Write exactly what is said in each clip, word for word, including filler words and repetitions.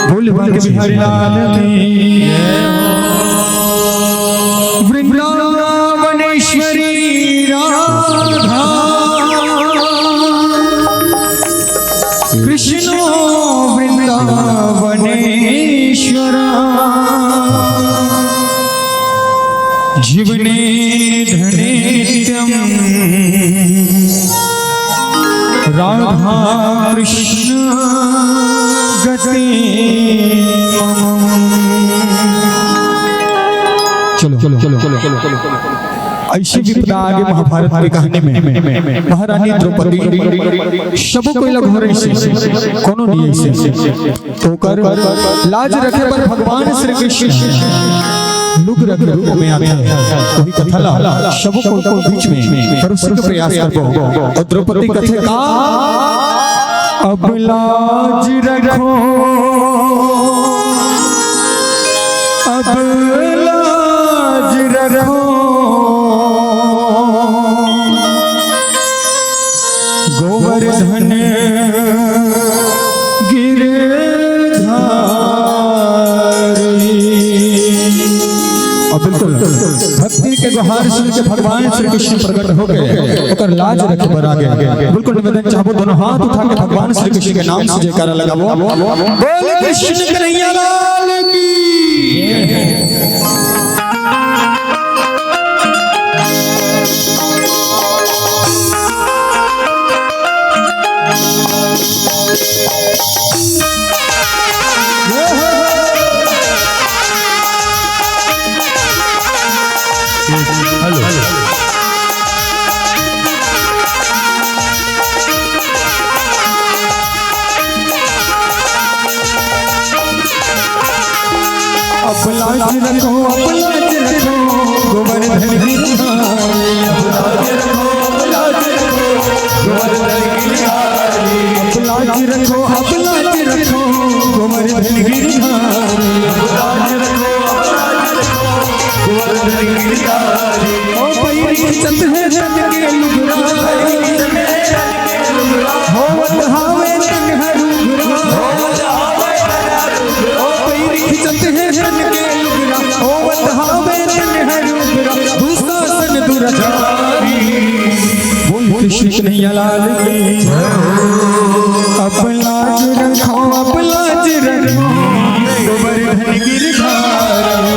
बोल बांके बिहारी लाल की। वृंदावनेश्वरी राधा कृष्णो वृंदावनेश्वरा जीवने धने राधा कृष्ण गति। चलो, चलो, चलो, चलो, चलो। ऐसी विपदा आगे महाभारत की कहानी में महारानी द्रौपदी सबो कोई लग हो रही से, कोनो नहीं ऐसे। ओकर लाज रखे बर भगवान श्री कृष्ण लुग रखे रूप में आथे। वही कथा ला सबो को, को बीच में परोसे के प्रयास करबो। और द्रौपदी कथे का, अब लाज रखो, अब लाज रखो, गोवर्धन गिरधारी। और बिल्कुल भक्ति के गुहार सुन के भगवान श्री कृष्ण प्रकट हो गए, ओकर लाज रखे बर आ गए। बिल्कुल निवेदन चाहबो, दोनों हाथ उठा के भगवान श्री कृष्ण के नाम से जयकारा लगाबो। बोल कृष्ण कन्हैया लाल की। हेलो। अब लाज रखो, अब लाज रखो, गोवर्धन गिरधारी। अब लाज रखो, अब लाज रखो, गोवर्धन गिरधारी। अब लाज रखो, अब लाज रखो, गोवर्धन गिरधारी। अब लाज रखो, अब लाज रखो, गोवर्धन गिरधारी। ओ पैर खिंचत हे तन के लुगरा, होवत हावे तन हर उघरा। ओ पैर खिंचत हे तन के लुगरा, होवत हावे तन हर उघरा। दुशासन दुराचारी। बोल कृष्ण कन्हैया लाल की। अब लाज रखो, अब लाज रखो, गोवर्धन गिरधारी।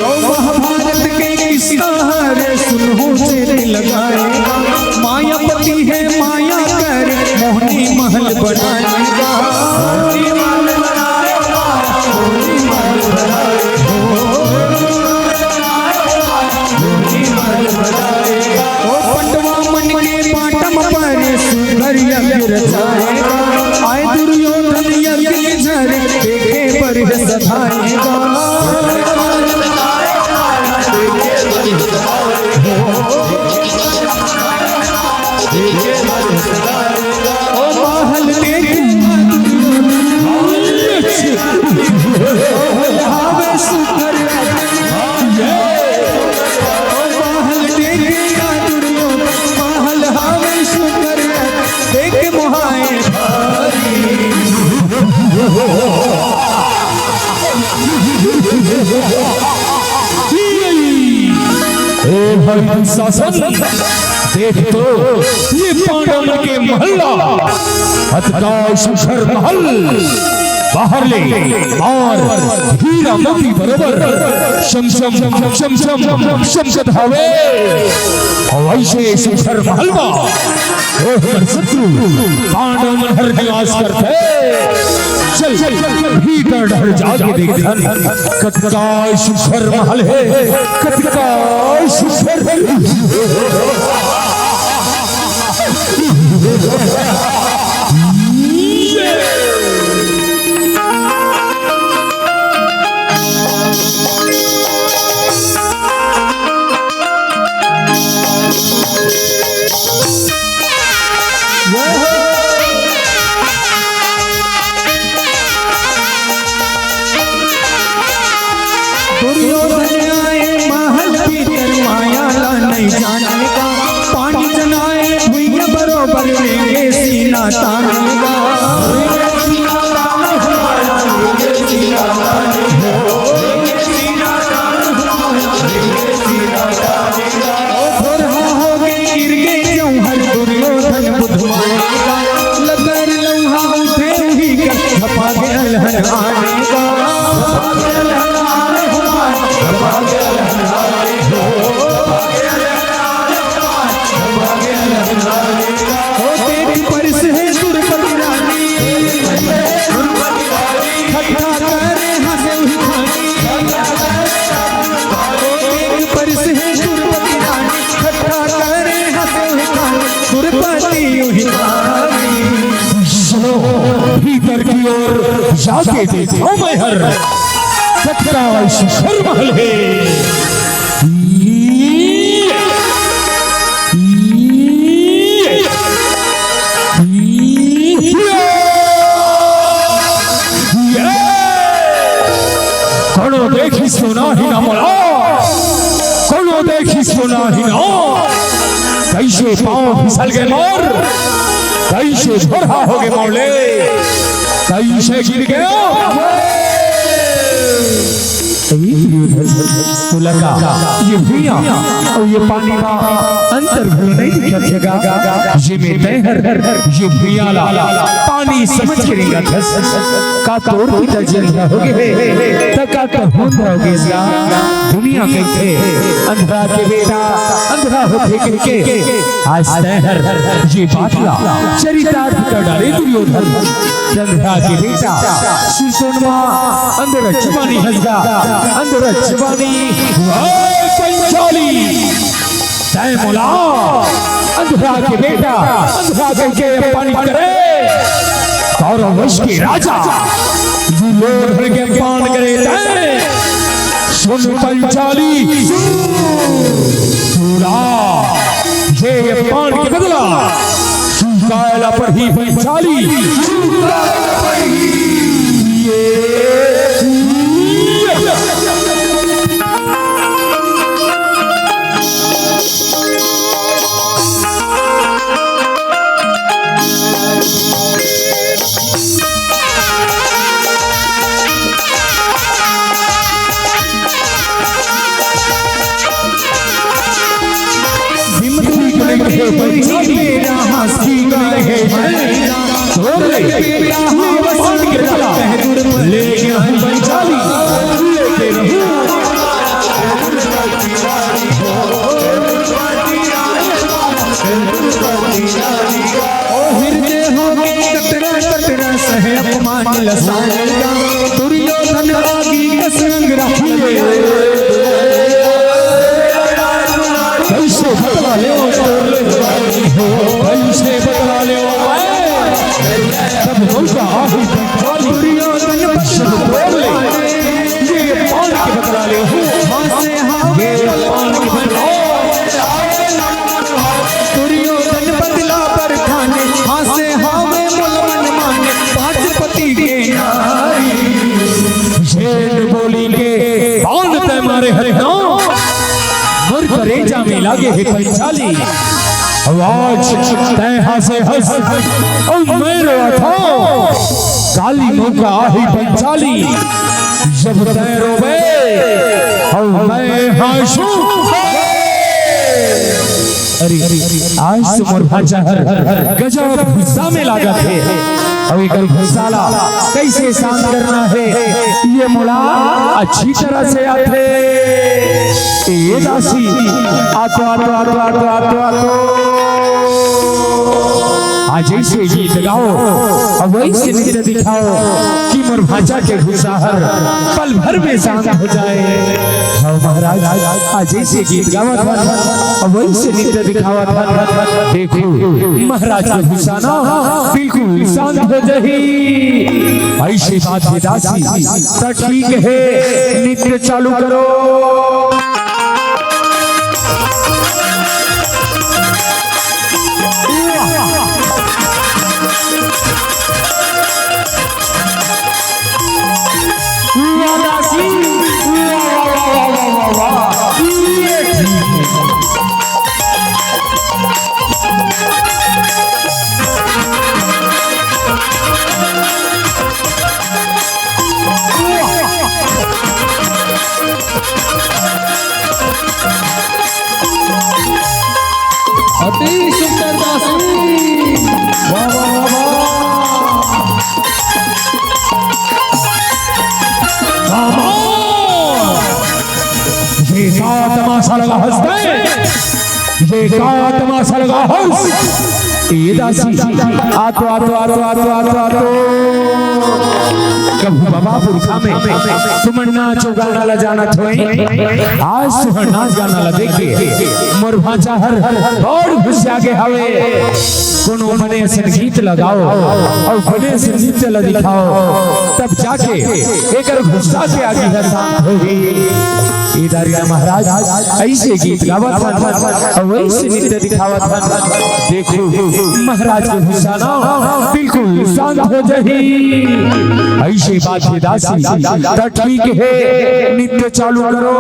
ओ महाभारत के किस्सा हरे सुनहु चेत लगाए। मायापति है माया कर मोहनी महल बनाएगा। ओ पंडवा मन के पाटम पर सुंदर यज्ञ रचाएगा। आए दुर्योधन यज्ञ के झरे देखे पर सधाएगा। ओ महल देखे हावे सुंदर। ओ महल देखे दुर्योधन, महल हावे सुंदर, देख मोहाए भारी। ए हरि दुशासन, देख तो ये पांडवन के महल ला, अतका सुघर महल, बाहर ले मार हीरा मोती बरोबर चमचम चमचम चमचत हावे। अउ अइसे सुघर महल मा ओ हमर शत्रु पांडव मन हर निवास करथे। चल, भीतर डहर जाके देखथन, कतका सुघर महल हे, कतका सुघर। दुर्योधन आए महल भीतर। आके देखो मैं हर सत्ताईस शर्मा ले। ये, ये, ये, ये। कोनो देखिस तो नाही ना मोला, कोनो देखिस तो नाही ना। कइसे पाँव फिसल गे मोर, कइसे झोरहा हो गे मोले, कइसे गिर गे। ए दुर्योधन, तोला का ये भुइयां अउ ये पानी मा अंतर घलो नइ दिखत हे गा, जेमे तैं हर ये भुइयां ला पानी समझ के रेंगत हस। का तोर पिता जी अंधरा हो गे हे, त का तहूं अंधरा हो गे गा? दुनिया कहिथे, अंधरा के बेटा अंधरा होथे कहिके। आज तैं हर ये बात ला चरितार्थ कर डारे दुर्योधन। अंधरा के बेटा सुरसेन मा अंधरा जबानी हंसगा, अंधरा जबानी। ओए पंचाली, तैं मोला अंधरा के बेटा अंधरा कहिके अपमानित करे, कौरव वंश के राजा दुर्योधन के अपमान करे तैं। सुन पंचाली, तोला ये अपमान के बदला चुकाय ला परही पंचाली। ये, ये। हिम्मत भी करेंगे, पंचाली। छोड़ दे। लेकिन हम पंचाली लेके रहूं। ओ हृदय हो गए कतरा कतरा सहे अपमान लसाएगा। दुर्योधन आगी कस अंग रखिए। कइसे बदला ले, कइसे बदला ले, तब मौका आही। दुर्योधन बस तोड़ ले, ये पान के बदला ले, ये पान के बदला। दुर्योधन बदला पर ठाने, हासे हावे मोल मन माने, पांच पति के नारी। झेल बोली के बांध तै मारे हरे ना, मोर करेजा में लागे हे पंचाली। आज तै हासे हंस अउ मैं रोवत हंव। काली मौका आही पंचाली, जब तै रोबे अउ मैं हांसू। अरे, आज तो मोर भांचा हर गजब गुस्सा में लागत हे। अउ एकर गुस्सा ला कइसे शांत करना हे, ये मोला अच्छी तरह से आथे। ए दासी, आ तो, आ तो, आ तो। आज ऐसे गीत गाओ, अब वैसे नृत्य दिखाओ कि मोर भांचा के गुस्सा हर पल भर में शांत हो जाए। हाँ महाराज, आज ऐसे गीत गावत हन, अब वैसे नृत्य दिखावत हन। देखो, महाराज के गुस्सा ना बिल्कुल शांत हो जाही। ऐसी बात हे दासी, त ठीक हे, नृत्य चालू करो। वाह, वाह, वाह, वाह, वाह, वाह। ये ठीक है। अति सुंदर दासी। वाह, वाह, वाह, वाह। वाह, वाह। ये का तमाशा लगा हंसते? ये का तमाशा लगा हंस? ए दासी, आ तो, आ तो, आ तो। कभू बाबा पुरखा में तुमन नाच गाना ला जानत होई। आज तुहर नाच गाना ला देख के मोर भांचा हर बड़ खुशिया गे हवे। कोनो बने असन गीत लगाओ अउ बने असन नृत्य ला दिखाओ, तब जाके एकर गुस्सा के आगी ह शांत होही। ए दारिया महाराज अइसे गीत गावत हन अउ अइसे नृत्य दिखावत हन, देखो महाराज के गुस्सा ना बिल्कुल शांत हो जाही। अइसे बात हे दासी, त ठीक हे, नृत्य चालू करो।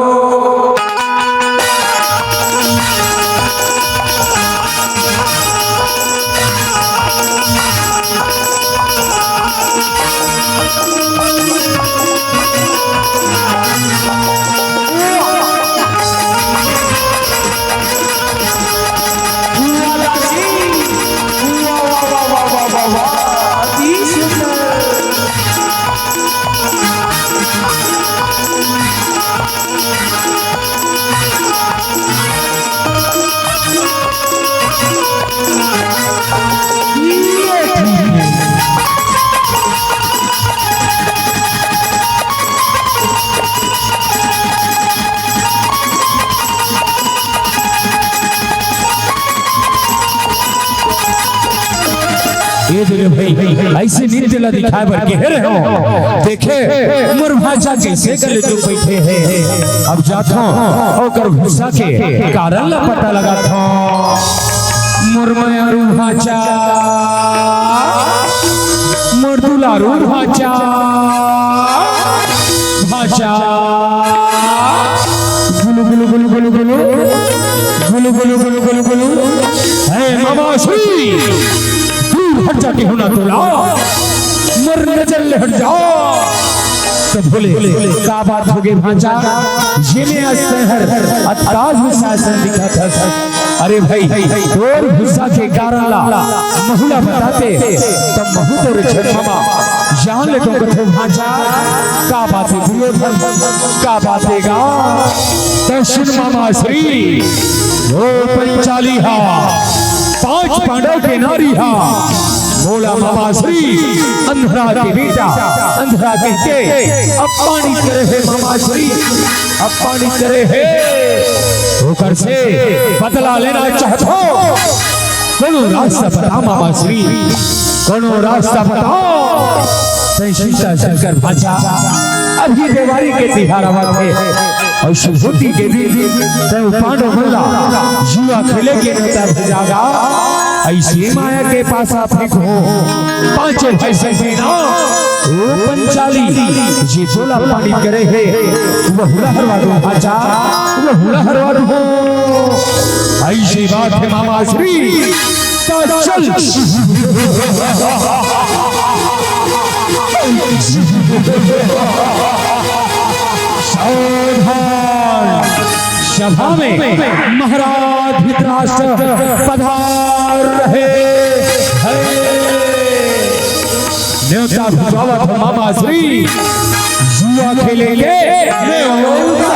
ए दे रे भाई, अइसे नृत्य ला दिखाए बर केहे रहेंव। देखे, मोर भांचा कइसे गले जुम बइठे हे। अब जाथंव, ओकर गुस्सा के कारण ला पता लगाथंव। मोर मयारू भांचा, मोर दुलारू भांचा, भांचा। गुलु, गुलु, गुलु, गुलु, गुलु। गुलु, गुलु, गुलु, गुलु, गुलु। हे मामा श्री, दूर हट जा, केहू ना तोला। मोर नजर ले हट जा। त बोले, का बात होगे भांचा? जेमे आज तैं हर अतका गुस्सा असन दिखत हस। अरे भाई, तोर गुस्सा के कारण ला महू ला बताते, त महू तोर झन मामा जान लेतेंव कथंव भांचा। का बात हे दुर्योधन, का बात हे गा? त सुन मामा श्री, ओ पंचाली हा, पांच पांडव के नारी हा, मोला मामा श्री, अंधरा के बेटा, अंधरा कहिके अपमानित करे हे मामा श्री, अपमानित करे हे। ओकर से बदला लेना चाहत हंव। कोनो रास्ता बता मामा श्री, कोनो रास्ता बता। तैं शिवता शंकर भांचा, अभी देवारी के तिहार आवत हे अउ सुभूति के दिन तैं ओ पांडव मन ला जुआ खेले के नेवता भेजा गा। अइसे माया के पासा फेंकहूं, पांचों भाई संग में ना ओ पंचाली जे तोला अपमानित करे हे, वहू ला हरवा दूं भांचा, वहू ला हरवा दूं। अइसे बात हे मामा श्री, त चल। सावधान, सभा में महाराज धृतराष्ट्र पधार रहे हैं। नेवता भेजवावत हंव मामा श्री, जुआ खेले के नेवता।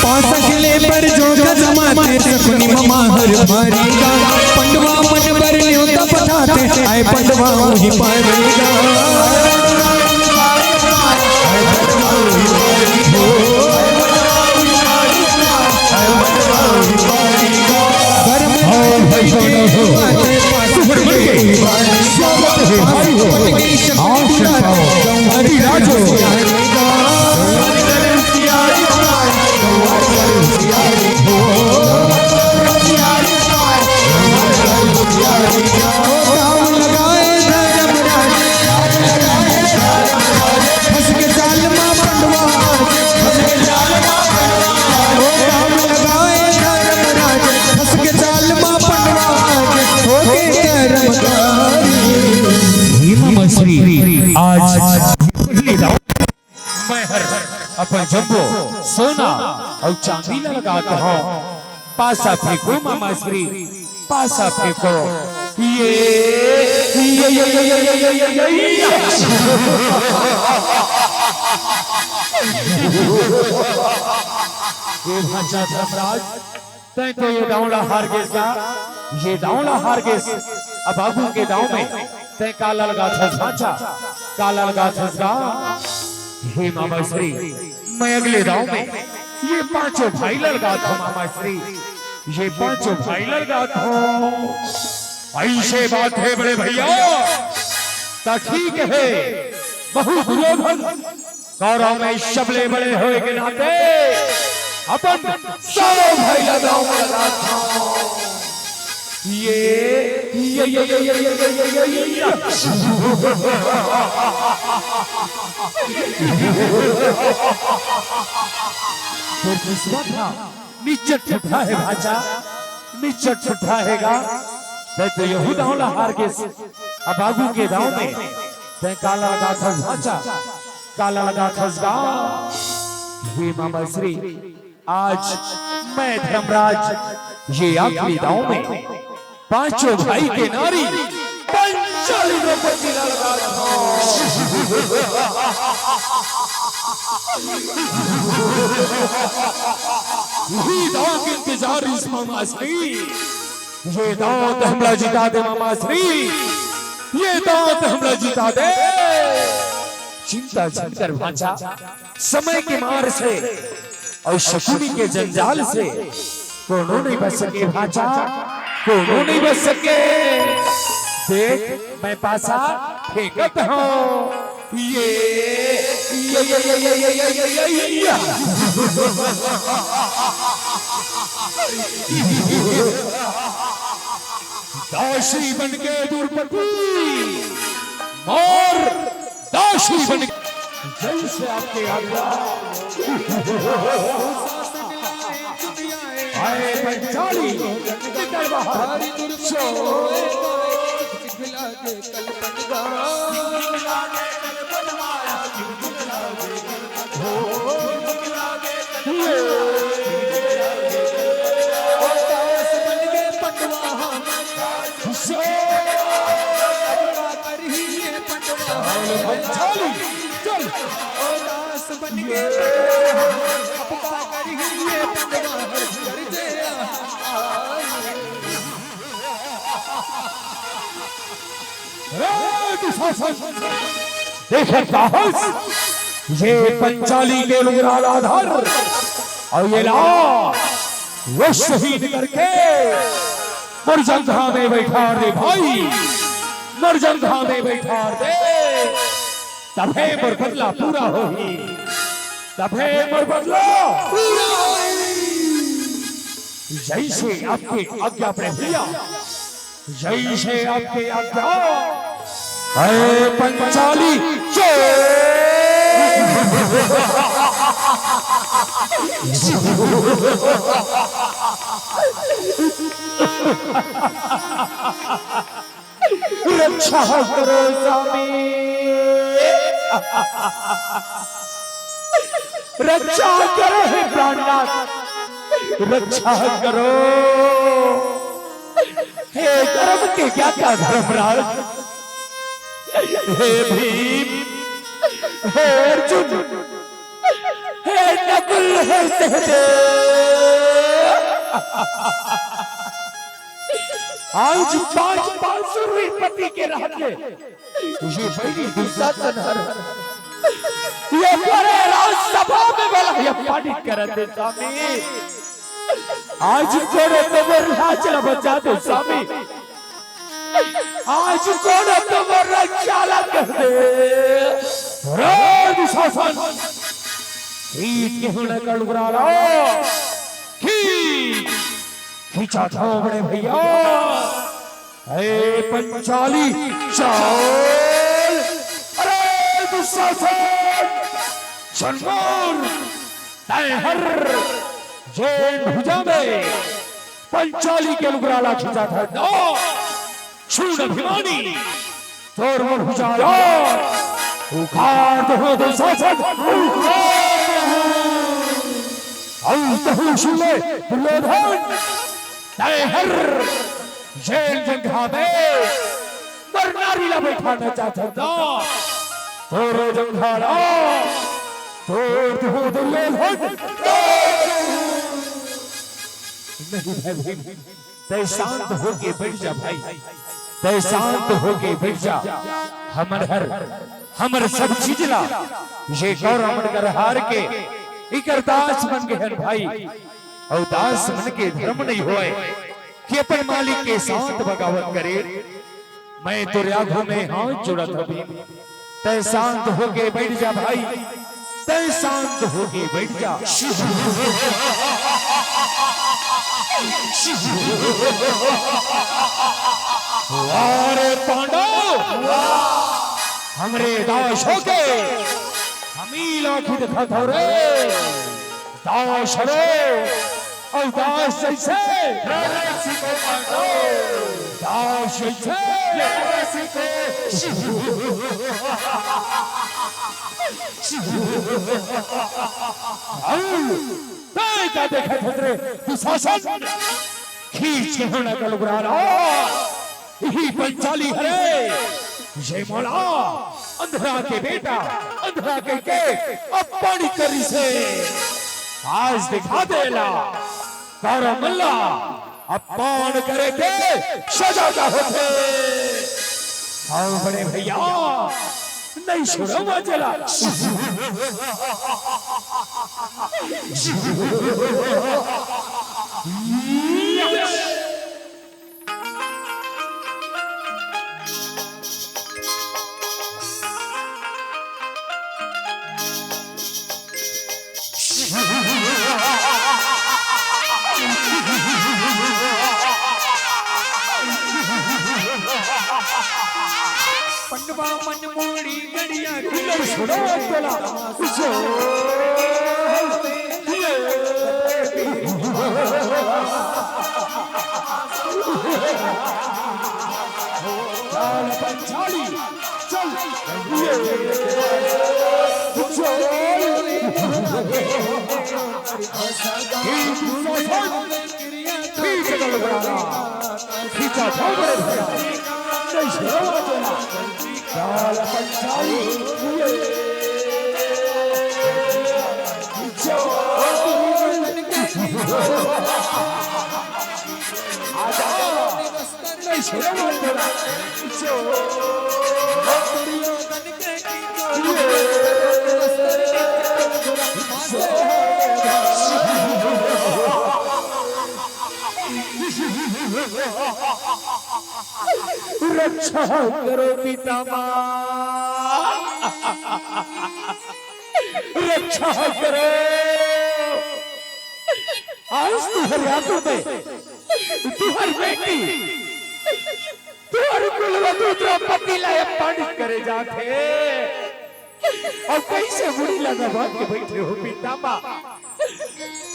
पांसा खेले बर जोग जमाथे, सकुनी ममा हर भारी गा। पंडवा मन बर नेवता पठाथे, आय पंडवा उही पारी गा। आओ भाई बहनों हो, तुहर मन के स्वागत हे भारी हो। आओ शंकाओ, अधिराज हो। हे मामा श्री, आज पहली राउंड मैं हर अपन जम्मो सोना अउ चांदी लगा के हो। पासा फेंको मामा श्री, पासा फेंको। ये, ये, ये, ये, ये, ये। ये भांचा धर्मराज, तैं तो ये दांव ला हार गेस गा, ये दांव ला हार गेस। अब आगू के दांव में तैं का ललगाथस भांचा, का ललगाथस गा? हे मामा श्री, मैं अगले दांव में ये पांचों भाई ललगाथों मामा श्री, ये पांचों भाई ललगाथों। ऐसे बात हे बड़े भैया, त ठीक हे, बहुत दुर्योधन कौरव में सबले बड़े होय के नाते अपन सबो भाई ला दांव में लगा। ये, ये, ये, ये। तोर किस्मत हा निच्चट ठुठा हे भांचा, निच्चट ठुठा हे गा। तैं तो यहू दांव ला हार गेस। अब आगू के दांव में तैं का ललगाथस भांचा, का ललगाथस गा? हे मामा श्री, आज मैं धर्मराज ये आखिरी दांव में पांचों भाई के नारी पंचाली द्रौपदी ललगाथों। यही दांव के इंतजार रिहिस मामा श्री। ये दांव त हमला जिता दे मामा श्री, ये दांव त हमला जिता दे। चिंता झन कर भांचा, समय के मार से अउ शकुनी के जंजाल से कोनो नइ बच सके भांचा, कोनो नइ बच सके। देख, मैं पासा फेंकत हंव। ये, ये, ये। दासी बन के द्रौपदी मार, दासी बन के। जैसे आपके आज्ञा। आए पंचाली, निकल बाहर। रे दुशासन, देखत का हस? ये पंचाली के लुगरा ला धर अउ ये ला वशहीन करके मोर जंघा में बइठार दे भाई, मोर जंघा में बइठार दे। तभे मोर बदला पूरा होही, तभे मोर बदला पूरा होही। जैसे आपके आज्ञा बड़े भैया, जैसे आपके आज्ञा। अरे पंचाली चोर। रक्षा करो स्वामी, रक्षा करो हे प्राणनाथ, रक्षा करो। हे धर्म के ज्ञाता धर्मराज, हे भीम, हे अर्जुन, हे नकुल, हे सहदेव, आज पांच पांच सौ रुपये पति के रहते ये बड़ी दुशासन हर, ये बड़े राज सभा में वाला ये पानी करत हे स्वामी। आज कोनो तो मोर लाज ला बचा दे स्वामी, आज कोनो तो मोर रक्षा ला कर दे। रे दुशासन, ईट के होना कलगुराला, खींच, खींचा था बड़े भैया। अरे पंचाली चाल, अरे दुशासन, झन मार, तैं हर जेन भुजा में पंचाली के लुगराला खींचा था, नो सुन अभिमानी, तोर मोर भुजा ला उखाड़ दो दुशासन, उखाड़ दो। अउ तहूं सुन ले दुर्योधन, तैं हर जेल जंघा में मोर नारी ला बैठाना चाहत हस ना, तोरो जंघा ला तोर दूहूं दुर्योधन। नहीं भाई, तैं शांत होके बैठ जा भाई, तैं शांत होके बैठ जा। हमर हर, हमर सब चीज ला ये कौरव मन कर हार के इकर दास बन गे हन भाई। अउ दास मन के धर्म नहीं होय कि अपन मालिक के साथ बगावत करे। मैं तोरे आगू में हाथ जोड़त हंव भीम, तैं शांत होके बैठ जा भाई, तैं शांत होके बैठ जा। वाह रे पांडव, हमरे दास होके हमी ला खिदत हव रे। दास हरो, अउ दास जइसे। दास जइसे। अउ तैं का देखत हस रे दुशासन? खींच के होना का लुगरा ला। इही पंचाली हरे, ये मोला अंधरा के बेटा, अंधरा के के अपमानित करिस हे। आज दिखा दे ला, कौरव मन ला अपमान करे के सजा का होथे। अउ बड़े भैया, नहीं छोड़ंव जेला। पंडवा मन मोड़ी गड़िया के सुनो तोला। चल पंचाली, चल। ये, चल। खींच, खींच, खींच, खींच, खींचा, जाओ बड़े भैया। नहीं, सुनो, सुनो। चल पंचाली, ये। रक्षा करो पितामह, रक्षा करो। आज तुहर आगू में तुहर बेटी, तुहर कुलवधू द्रौपदी ला अपमानित करे जात हे। अउ कइसे मुड़ी ला नवा के बइठे हो पितामह?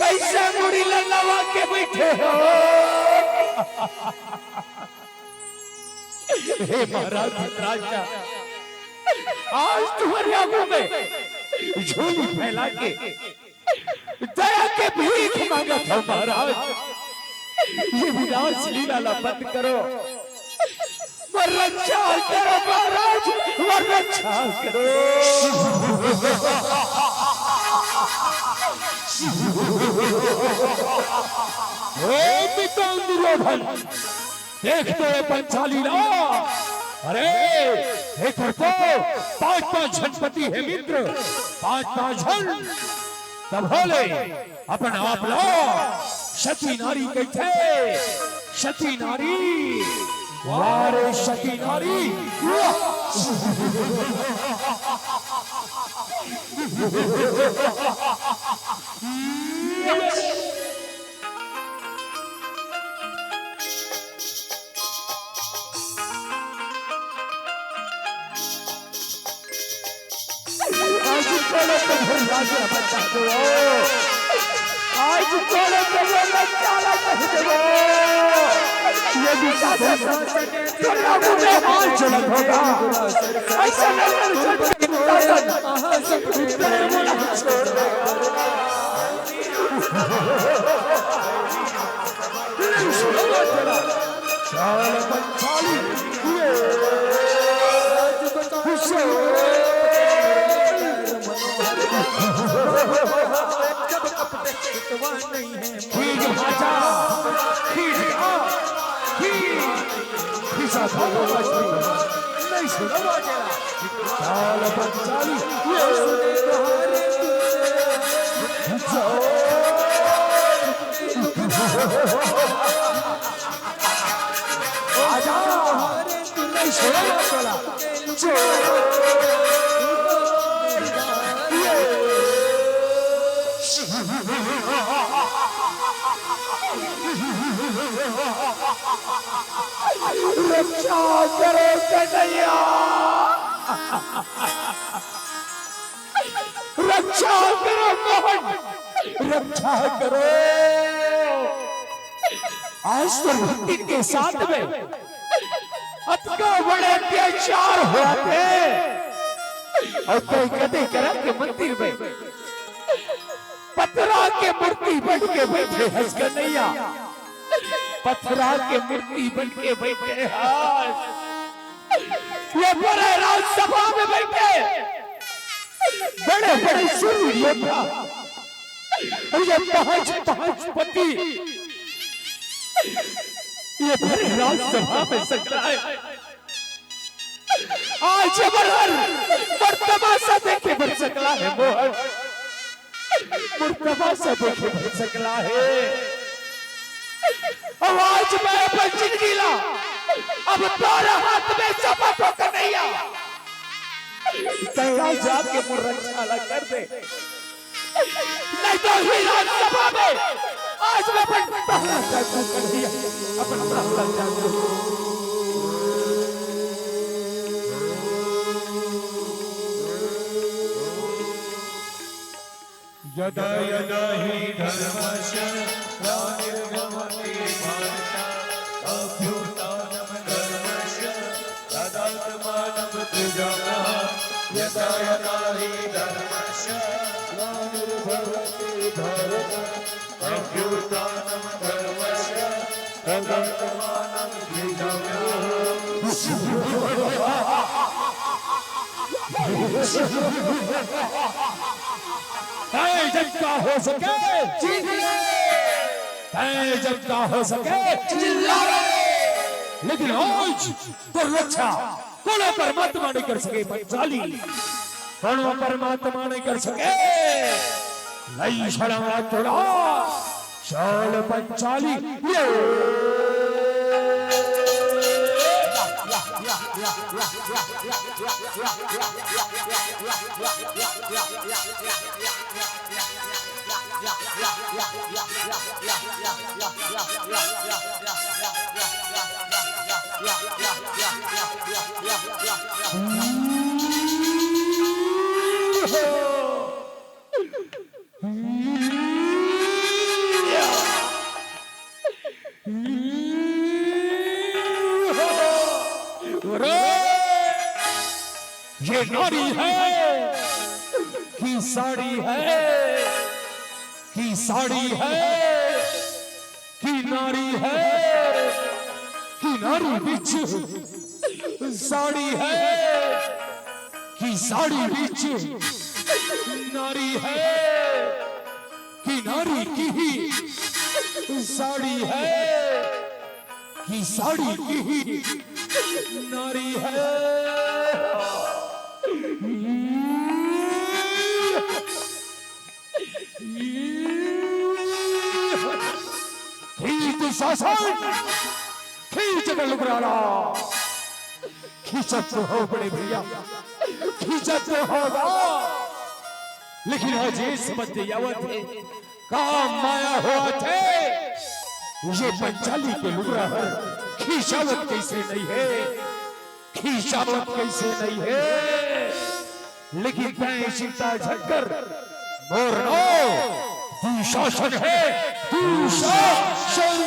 कइसे मुड़ी ला नवा के बइठे हो? हे महाराज धृतराष्ट्र, आज तुहर आगू में झोली फैला के दया के भीख मांगत हंव महाराज, ये विनाश लीला ला बंद करो, मोर रक्षा करो महाराज, मोर रक्षा करो। हे पिता दुर्योधन, देख तो ये पंचाली ला। अरे, एकर तो पांच पांच झन पति हे मित्र, पांच पांच झन। तभो ले अपन आप ला सती नारी कहिथे, सती नारी। वाह रे सती नारी, वाह। आज तोला तो भर लागे बता दो। आज तोला तो भर लागे बता दो। ये भी तो मुझे हाल चलत होगा। ऐसा नहीं कर सकते। चल पंचाली, ये खींच भाजा, खींच आ, खींच, खींचा था वो मछली। नहीं सुना बाजेला। चल पंचाली, ये आजा, नहीं सुना बाजेला। रक्षा करो कन्हैया, रक्षा करो मोहन, रक्षा करो। आज तो भक्ति के साथ में अतका बड़े अत्याचार होथे, अउ तैं कथे करा के मंदिर में पथरा के मूर्ति बन के बइठे हस कन्हैया, पथरा के मूर्ति बन के बइठे हस। ये बड़े राजसभा में बइठे बड़े बड़े सूरवीर योद्धा, ये पांच पांच पति, ये बड़े राजसभा में सकलाय। आज ये बरहर मोर तमाशा देखे बर सकलाय मोहन, मोर तमाशा देखे बर सकलाय। अब आज मैं अपन जिंदगी ला अब तोर हाथ में सौंपत हों कन्हैया। दया जाके मोर रक्षा ला कर दे, नहीं तो ही राजसभा में आज मैं अपन पहला जागू कन्हैया, अपन पहला जागू। यदा यदा ही धर्मस्य ग्लानिर्भवति भारत, अभ्युत्थानम धर्मस्य तदात्मानम सृजाम्यहम्। यदा यदा ही धर्मस्य ग्लानिर्भवति भारत, अभ्युत्थानम धर्मस्य तदात्मानम सृजाम्यहम्। जय जब का हो सके, जय जब का हो सके, चिल्ला। लेकिन आज तोर रक्षा कोनो परमात्मा नहीं कर सके पंचाली, कोनो परमात्मा नहीं कर सके। लई छड़वा तोला, चल पंचाली, ये। अरे, ये नारी है कि साड़ी है, कि साड़ी है कि नारी है, कि नारी बीच साड़ी है, कि साड़ी बीच नारी है, कि नारी की ही साड़ी है, कि साड़ी की ही नारी है। खींच शासन, खींच गलगुराला। खींचत तो हो बड़े भैया, खींचत तो होगा, लेकिन आज ये समझ नहीं आवत हे, का माया होवत हे। ये पंचाली के लुगरा हर खींचावत कइसे नहीं हे, खींचावत कइसे नहीं हे। लेकिन तैं चिंता झन कर, मोर नाव दुशासन हे, दुशासन।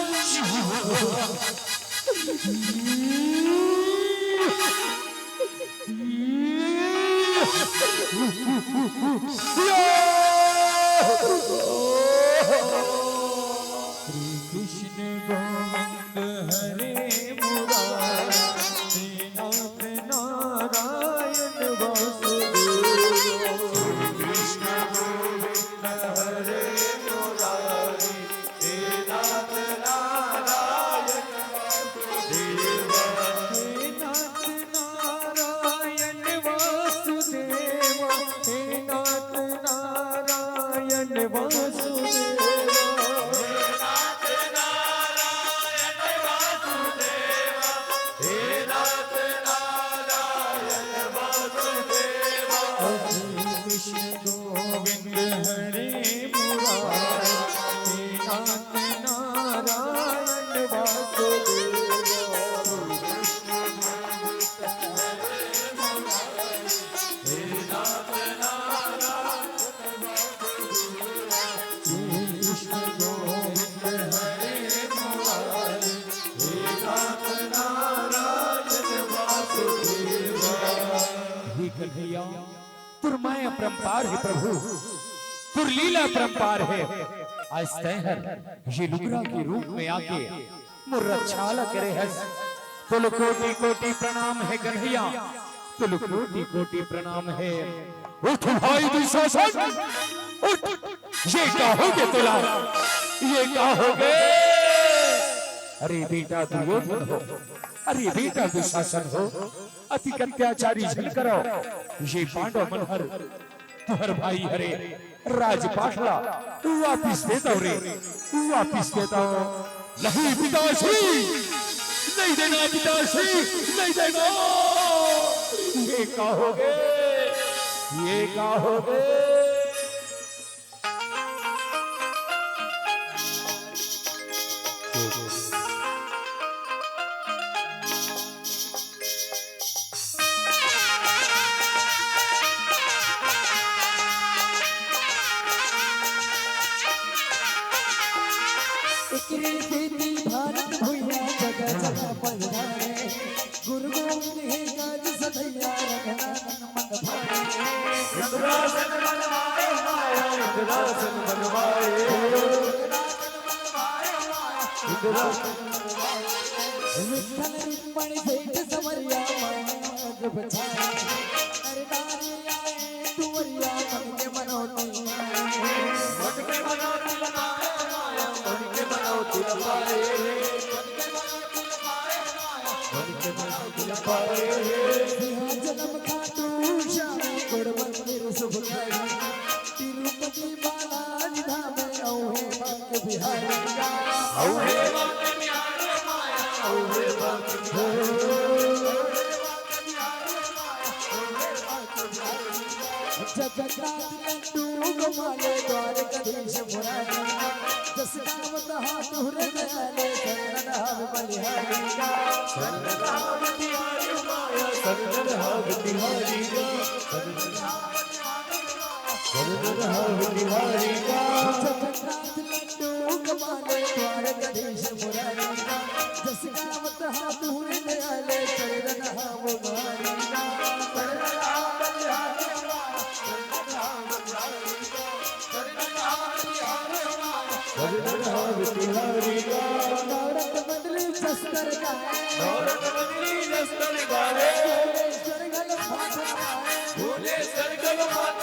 कन्हैया, तोर माया अपरंपार हे प्रभु, तोर लीला अपरंपार हे। आज तैं हर ये लुगरा के रूप में आके मोर रक्षा ला करे हस। तोल कोटि कोटि प्रणाम हे कन्हैया, तोल कोटि कोटि प्रणाम हे। उठ भाई दुशासन, उठ। ये का होगे तोला? ये का होगे? अरे बेटा दुर्योधन हो, अरे बेटा दुशासन हो, अतिक अत्याचारी झन करो। ये पांडव मन हर तुंहर भाई हरे, राजपाट ला वापिस दे दव रे, वापिस दे दव। नहीं पिताश्री, नहीं देना पिताश्री, नहीं देना। ये का होगे, ये का होगे? एकरे सेती भारत भुइयां जगह जगह पलटाए। गुरु गोविंद हे गाज सधैया रघुनाथ मन भाए। इंद्रासन बनवाए माया, इंद्रासन बनवाए। इंद्रासन विठ्ठल रुक्मणी सेठ संवरिया माया पग पछाए। नर नारी आए दुवरिया मन के मनौती आए। मन के मनौती लगाए माया, मन के मनौती लगाए। मन के मनौती लगाए। सिंहाचलम खाटू श्याम गुण मंदिर सुखकारी। तिरुपति बालाजी धाम अउहे बांके बिहारी। अउहे बांके बिहारी माया, अउहे बांके बिहारी। जगन्नाथ लड्डू गोपाल द्वारकाधीश मुरारी। जस गावत हाथ तुहरे दयाले शरणन हव बलिहारी। शरणन हव बलिहारी माया, शरणन हव बलिहारी। शरणन हव बलिहारी। जगन्नाथ लड्डू गोपाल द्वारकाधीश मुरारी। जस गावत हाथ तुहरे दयाले शरणन हव बलिहारी। शरणन हव बलिहारी। नवरत्न मंडली जस्तर गाए। नवरत्न मंडली जस्तर गाए। भुवनेश्वर गल माथ नवाए। भुवनेश्वर गल माथ